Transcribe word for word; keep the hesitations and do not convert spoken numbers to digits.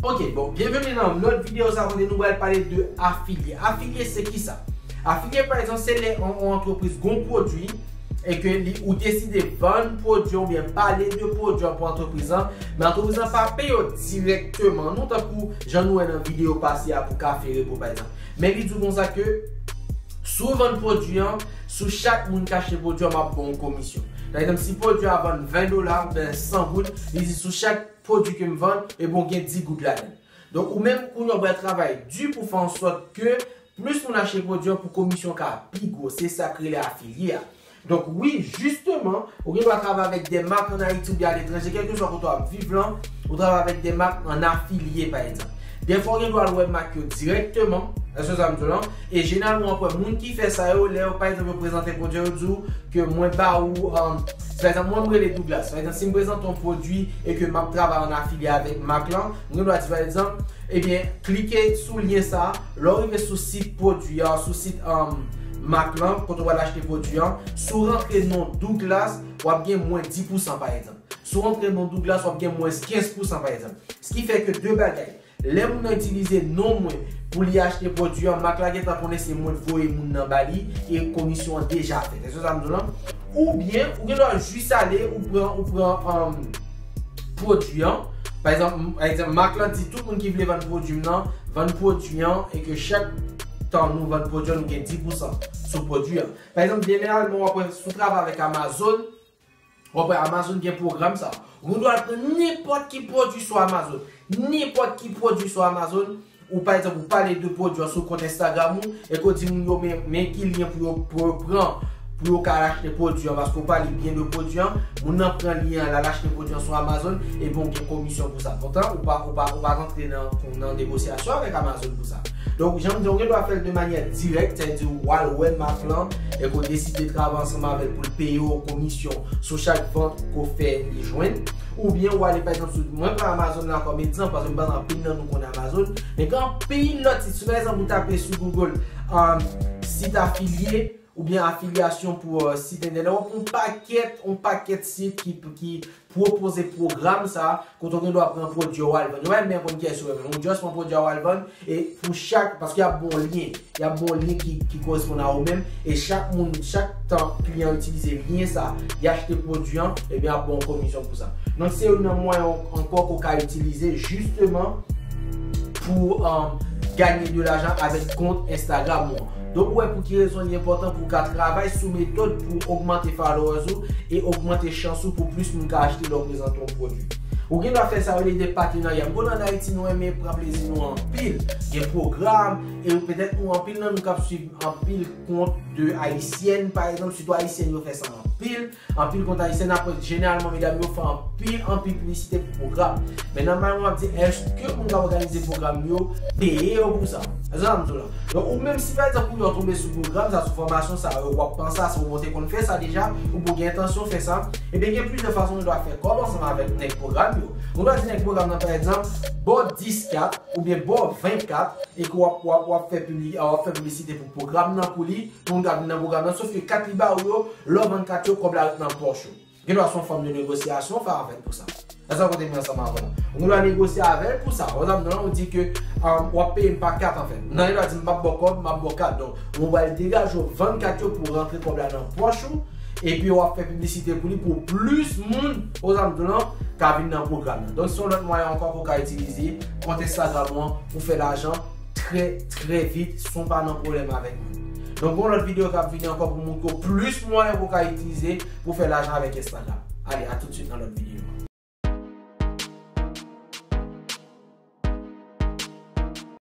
Ok, bon, byenveni nan lòt videyo sa kote nou pral pale de afilye. Afilye se ki sa? Afilye, pa egzanp, se lè yon, yon antrepriz gon pwodui e ke li, ou deside vann pwodui an oubyen pale de pwodui an pou antrepriz lan, men antrepriz lan pa peye w dirèkteman, non, tankou jan nou wè nan videyo pase a pou kafe repo, pa egzanp. Men li di w konsa ke si w vann pwodui an, sou chak moun ki achte pwodui an, m ap ba w yon komisyon. Pa egzanp, si pwodui a vann ven dola oubyen san goud, li di sou chak pwodui ke m vann, ebyen, w gen dis goud ladan l. Donk, ou menm, kounye a, w pral travay di pou fè an sòt ke plis moun achte pwodui an pou komisyon ka pi gwo. Se sa k rele afilye a. Donk, wi, jisteman, ou gen dwa travay avèk de mak ann Ayiti oubyen aletranje, kèlkeswa kote w ap viv lan, ou travay avèk de mak ann afilye, pa egzanp. Dèfwa, ou gen dwa al wè mak yo dirèkteman, èske sa m di w lan? E jeneralman, w ap wè moun ki fè sa yo, lè yo, pa egzanp, yo prezante pwodui an, yo di w ke mwen ba ou, um, pa egzanp, mwen, m rele Douglas. Pa egzanp, si m prezante yon pwodui e ke m ap travay ann afilye avèk mak lan, mwen gen dwa di, pa egzanp, ebyen, klike sou lyen sa a. Lè w rive sou sit pwodui an, sou sit, um, mak lan, kote w al achte pwodui an, si w rantre non Douglas, w ap gen mwens dis pousan, pa egzanp. Si w rantre non Douglas, w ap gen mwens kenz pousan, pa egzanp. Sa ki fè ke de bagay. Lè moun nan itilize non mwen pou li achte pwodui an, mak la gentan konnen se mwen k voye moun nan ba li e komisyon an deja fèt. Èske sa m di w lan? Oubyen, ou gen dwa jis ale, ou pran, ou pran, um, pwodui an. Pa egzanp, m-, pa egzanp, mak lan di tout moun ki vle vann pwodui m nan, vann pwodui an, e ke chak tan nou vann pwodui an, nou gen dis pousan sou pwodui an. Pa egzanp, jeneralman, w ap wè, si w travay avèk Amazon, w ap wè Amazon gen pwogram sa. Ou gen dwa al pran nenpòt ki pwodui sou Amazon. Nenpòt ki pwodui sou Amazon, ou pa egzanp, ou pale de pwodui an sou kont Instagram ou, e ke w di moun yo men, men ki lyen pou yo, pou yo pran, pou yo ka al achte pwodui an, paske w pale byen de pwodui an, moun nan pran lyen an, l al achte pwodui an sou Amazon, ebyen, w gen komisyon pou sa. Poutan, ou pa, ou pa, ou pa rantre nan, nan negosyasyon avèk Amazon pou sa. Donk, jan m di, ou gen dwa fè l de manyè dirèk, sètadi w al wè mak lan, e ke w deside travay ansanm avè l pou l peye w komisyon sou chak vant ke w fè li jwenn. Oubyen w ale, pa egzanp, sou, mwen pran Amazon la kòm egzanp, paske m panse anpil nan nou konn Amazon, men gen anpil lòt sit. Si, pa egzanp, ou tape sou Google, um, sit afilye, oubyen afilyasyon pou, euh, sit entènèt, w ap wè yon pakèt, yon pakèt sit ki, ki pwopoze pwogram sa, kote w gen dwa pran pwodui w al vann. Yo pa menm konn kiyès yo renmen. Ou just pran pwodui w al vann, e pou chak, paske y ap ba w lyen, y ap ba w lyen ki, ki koresponn a ou menm, e chak moun, chak tan kliyan itilize lyen sa, li achte pwodui an, ebyen, y ap ba w komisyon pou sa. Donk, se youn nan mwayen ankò ke w ka itilize, jisteman, pou, um, ganye de lajan avèk kont Instagram ou an. Donk, ou wè pou ki rezon li enpòtan pou w ka travay sou metòd pou ogmante followers ou e ogmante chans ou pou plis moun ka achte lè w prezante yon pwodui. Ou gen dwa fè sa yo rele de patenarya. M konnen ann Ayiti nou renmen pran plezi nou anpil. Gen pwogram, e petèt nou anpil nan nou k ap swiv anpil kont de Ayisyèn, pa egzanp, sitou Ayisyèn yo fè sa anpil. Anpil kont Ayisyèn, apre, jeneralman, medam yo fè anpil, anpil piblisite pou pwogram. Men nan mwen, m ap di, èske moun k ap òganize pwogram yo peye yo pou sa? Èske sa m di w la? Donk, ou menm si, pa egzanp, ou tonbe sou pwogram sa, sou fòmasyon sa, w ap panse a sa, ou te konn fè sa deja, ou gen entansyon fè sa, ebyen, gen plizyè fason ou dwe fè kòb ansanm avèk nèg pwogram yo. Ou dwe di nèg pwogram nan, pa egzanp, ba w dis kat oubyen ba w ven kat, e ke w ap, w ap, w ap fè pibli-, w ap fè piblisite pou pwogram nan pou li, pou moun ka vin nan pwogram nan, sof ke kat li ba ou yo, lè w vann kat yo, kòb la ret nan pòch ou. Gen dwa se yon fòm de negosyasyon w fè avè l pou sa. Èske w konprann ansanm avè l? Ou gen dwa negosye avè l pou sa. Pa egzanp, nan ou di ke, um, w ap peye m pa kat, anfèt. Nan li dwa di m p ap ba w kòb, m ap ba w kat. Donk, ou pral degaje w vann kat yo pou rantre kòb la nan pòch ou, epi w ap fè piblisite pou li pou plis moun, pa egzanp, ka vin nan pwogram nan. Donk, se yon lòt mwayen ankò ke w ka itilize kont Instagram ou an pou fè lajan trè, trè vit, san w pa nan pwoblèm avèk moun. Donk, gon lòt videyo k ap vini ankò pou montre w plis mwayen pou w ka itilize pou fè lajan avèk Instagram. Ale, a tout swit nan lòt videyo.